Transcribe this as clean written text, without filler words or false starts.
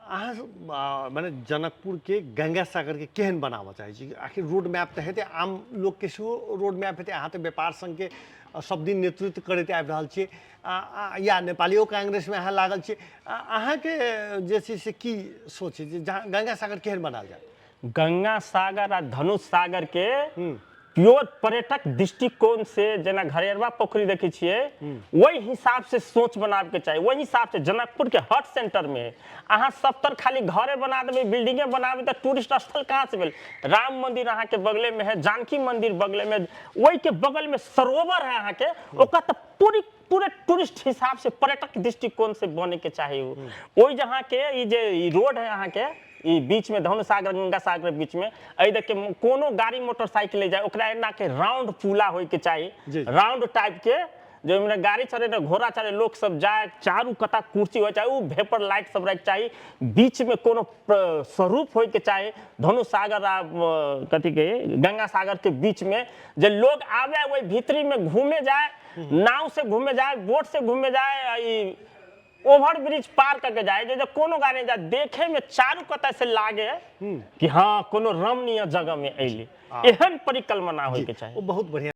अहाँ मने जनकपुरके गंगा सागरके केहन बनाबऽ चाहै छी? आखिर रोड मैप तऽ हेतै, आम लोकके सेहो रोड मैप हेतै। अहाँ तऽ व्यापार संघके सब दिन नेतृत्व करैत आबि रहल छियै या नेपालियो कांग्रेसमे अहाँ लागल छियै। अहाँके जे छै से की सोच छै जे गंगा सागर केहन बनायल जाय? गंगा सागर आ धनुष सागर के प्योर पर्यटक दृष्टिकोण से जेना घरेरवा पोखरी देखै छियै, ओहि हिसाब से सोच बनाबे के चाही। ओहि हिसाब से जनकपुर के हट सेंटर में अहाँ सब तर खाली घरे बना देबै, बिल्डिंगे बनाबे, तऽ टूरिस्ट स्थल कहाँ से भेल? राम मंदिर अहाँ के बगले में है, जानकी मंदिर बगले में, ओहि के बगल में सरोवर है अहाँ के, ओकर तऽ पूरी पूरे टूरिस्ट हिसाब से पर्यटक दृष्टिकोण से बने के चाही। ओहि जहाँ के ई जे ई रोड है अहाँ के, ई बीच में धनुष सागर गंगा सागर के बीच में एहि देख के कोनो गाड़ी मोटरसाइकिल ले जाए, ओकरा एना के राउंड पुला होय के चाही, राउंड टाइप के, जे ओहिमे गाड़ी चले ना घोड़ा चले, लोग सब जाए, चारू कता कुर्सी होय चाही, उ भेपर लाइट सब रहे चाही, बीच में कोनो स्वरूप होय के चाही धनुष सागर आ कथी के गंगा सागर के बीच में, जे लोग आवे ओहि भीतरी में घूमे जाए, नाव से घूमे जाए, बोट से घूमे जाए, ई ओवर ब्रिज पार करके जाए, जे कोनो गाड़ी जाए, देखे में चारू कता से लागे कि हाँ कोनो रमणीय जगह में अइली। एहन परिकल्पना होय के चाही। ओ बहुत बढ़िया।